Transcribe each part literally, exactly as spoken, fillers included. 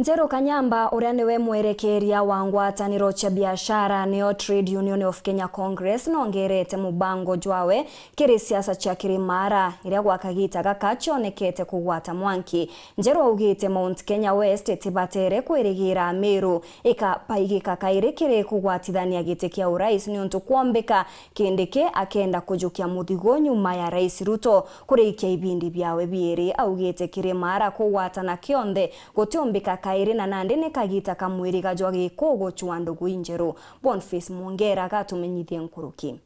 Njeru Kanyamba, uria niwe mwerekeria wa ngwataniro cia biashara, niyo Trade Union of Kenya Congress, nongerete mubango jwawe kiri siasa cia Kirimara, iria gwa kagita gaka cionekete kugwata mwanki. Njeru augite Mount Kenya West itibatere kwirigira Meru ikabaigika kairi kiri kugwatithania giti kia urais, niuntu kwombika Kindiki akenda kujukia muthigo nyuma ya Rais Ruto kurikia ibindi biawe biiri. Augite Kirimara kugwatana kionthe gutiumbika kairi, na nandi ni kagita ka mwiriga jwa Gikuyu gucua ndugu injeru. Boniface Mwongera agatumenyithia nkuruki.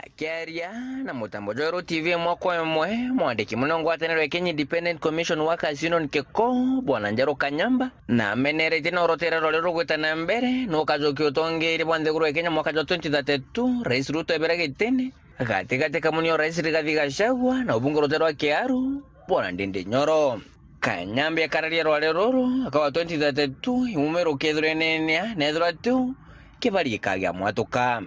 Akiaria na mutambo jwa Weru T V mwaka imwe, mwandiki munene wa ngwataniro ya Kenya Independent Commission Workers Union, KICO, Bwana Njeru Kanyamba, na ameneretie na urotere rwari rugwita na mbere, nukajukia utongeria bwa nthiguru ya Kenya mwaka jwa twenty thirty-two, Rais Ruto ebera gitine, gatigati ka munio Rais Rigathi Gachagua na ubunge rute rwa Kiaru, Bwana Ndindi Nyoro. Kanyamba ekararia rwari ruru, akawa twenty thirty-two, imumiru kethirwa inenea, nethirwa tiu, kibari gikagia mwatuka.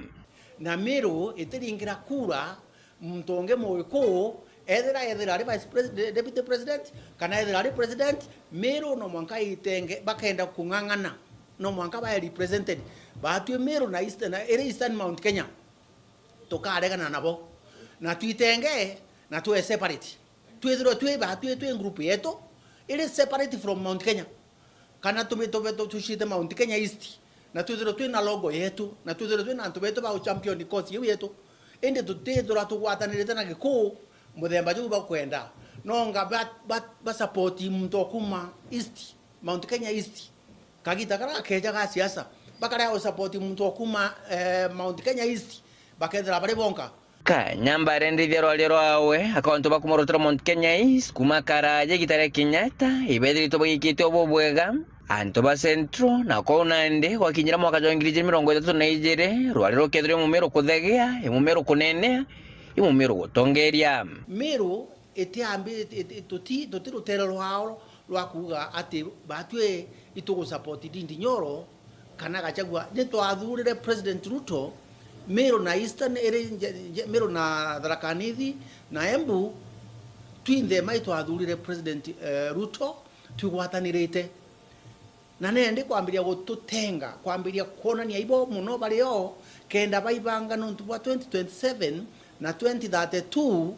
Na Meru itiringira kura muntu ungi Mugikuyu, ethira, ethira ari vice president, deputy president, kana ethira ari president, Meru no mwanka itenge, bakenda kung'ang'ana, no mwanka bae represented. Batwi Meru na Eastern, na iri Eastern Mount Kenya, tukaregana nabo. Na twitenge, na twe separate. Twithirwe twi batwi twi group yetu, iri separate from Mount Kenya. Kana tumi-, tube tu-, tucite Mount Kenya East, na twithirwe twi na logo yetu, na twithirwe twi na antu betu ba champion cause iu yetu. Indi tutithirwa tugwatanirite na Gikuyu muthemba juu bakwenda. Nonga ba, ba, ba support muntu o kuma East, Mount Kenya East. Kagita karia gakeja ga siasa, bakarega gu support muntu o kuma, eh, Mount Kenya East, bakethira bari bonka. Kanyamba arendithia rwaria rwawe, akontu ba kuma rutiro Mount Kenya East, kuma karaja igita ria Kenyatta, ibethiritwe bagikite o bubwega. Antu ba Central, na kou nandi, gwakinyira mwaka jwa ngiri ijiri mirongo ithatu na ijiri, rwaria rukethirwa imumiru kuthegea, imumiru kunenea, imumiru gutongeria. Miru itiambi-, iti-, iti-, tuti, tuti rutere rwao rwa kuuga ati batwi itugu support Ndindi Nyoro kana Gachagua. Ni twathurire President Ruto, Meru na Eastern iri nje-, nje-, Meru na Tharaka Nithi na Embu, twinthe mai twathurire President, eh, Ruto twigwatanirite. Na nendi kwambiria gututenga, kwambiria kwonania ibo mono bari o, kenda baibanga nontu bwa twenty twenty-seven na twenty thirty-two,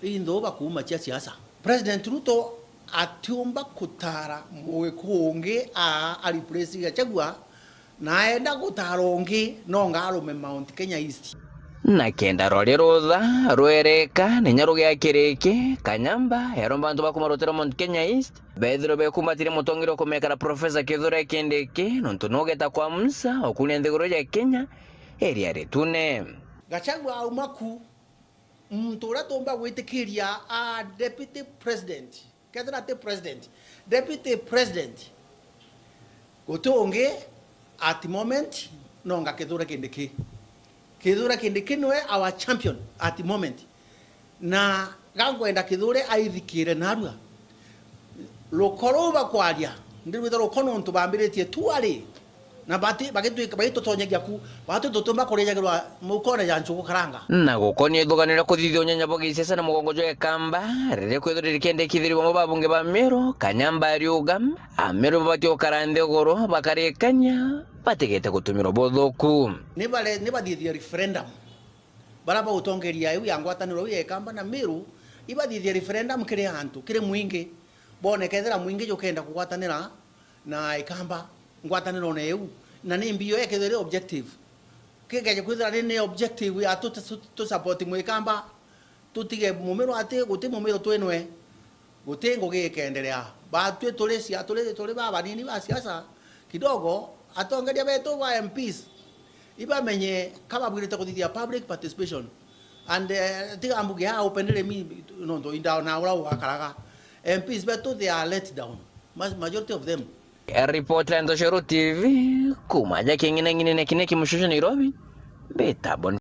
inthu bakuuma cia siasa. President Ruto atiumba kutara Mugikuyu ungi a, a replace Gachagua, na aenda gutara ungi, nonga arume Mount Kenya East. Na kenda rwari rutha rwereka, ninya rugia kiriki, Kanyamba eromba antu bakuma rutiro Mount Kenya East, bethirwe bekumbatiria mutongeria ukumekara Professor Kithure Kindiki, nontu nugeta kwa Musa, ukunia nthiguru ya Kenya, iria ritune. Gachagua auma ku, muntu uria tumba gwitikiria a deputy president, kethira ati president, deputy president, guti ungi at moment, nonga Kithure Kindiki. Kithure Kindiki niwe our champion at moment. Na gankwenda Kithure aithikire narua. Ruko ruu bakwaria, ndirwita ruko nontu bambiritie tu ari, na bati-, bagitwika, bagitutonyagia ku, batu tutumba kurijagirwa mukone ja nchugu karanga. Na gukonia ithuganio ria kuthithia unyanya bwa gisiasa na mugongo jwa Ekamba, riria kwithirwa rikendekithirio bamwe ba bunge ba Meru, Kanyamba ariuga, Ameru babati gukara nthiguru, bakarikania, batigete gutumirwa buthuku. Ni bare-, ni bathithia referendum. Baria bagutongeria iu ya ngwataniro iu ya Ekamba na Meru, ibathithie referendum kiri antu, kiri mwingi. Bone kethira mwingi jukenda kugwatanira na Ekamba ngwatanirone iu, na ni mbio ekethira iri objective. Kikeja kwithira ni, ni objective ya tu, tu, tu support Mwikamba, tutige Mumiru ati guti Mumiru twinwe. Guti ngugi ikenderea. Batwi turi sia-, turi, turi babanini ba siasa kidogo, atongeria betu ba M Ps ibamenye ka babwirite kuthithia public participation. And, eh, tiga mbuge ya openly me, nontu indaona uria ugakaraga. M Ps betu, they are let down. Ma-, majority of them. Ripoti ya Ntoshero T V, kuma ja king'inang'inine kine kimushushu Nairobi, mbita Bon-